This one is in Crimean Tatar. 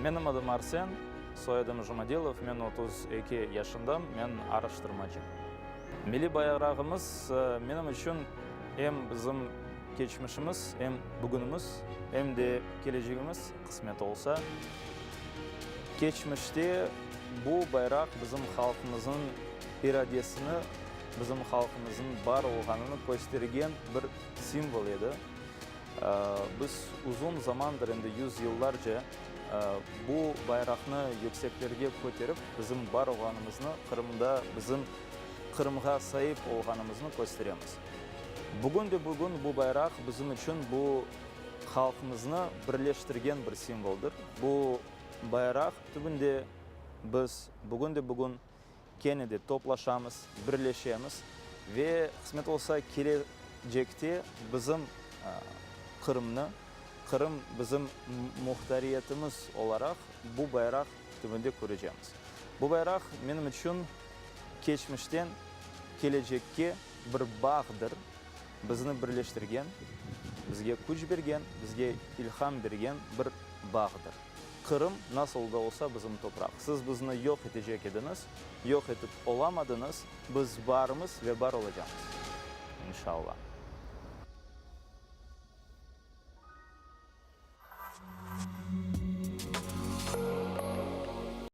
Menim adım Arsen, soyadım Jumadilov, men 32 yaşındam, men araştırmacı. Milliy bayrağımız menim içün em bizim keçmişimiz, em bugünimiz, em de kelecegimiz, qısmet olsa. Keçmişte bu bayraq bizim halqımıznıñ iradesini, bizim halqımıznıñ bar olğanını köstergen bir simvol edi. Biz uzun zamandır, endi yüzyıllarca, bu bayraqnı yükseklerge köterip, bizim bar olğanımıznı, Qırımda bizim Qırımğa saip olğanımıznı kösteremiz. Bugün de bugün bu bayraq bizim içün bu halqımıznı birleştirgen bir simvoldır. Bu bayraq tübünde biz bugün de bugün kene de toplaşamız, birleşemiz ve qısmet olsa kelecekte bizim Qırımnı, Qırım bizim muhtariyetimiz olaraq bu bayraq tübünde körecemiz. Bu bayraq menim içün keçmişten kelecekke bir bağdır, bizni birleştirgen, bizge küç bergen, bizge ilham bergen bir bağdır. Qırım, nasıl da olsa, bizim topraq. Siz bizni yoq etecek ediñiz, yoq etip olamadıñız, biz barmız ve bar olacaqmız. İnşallah.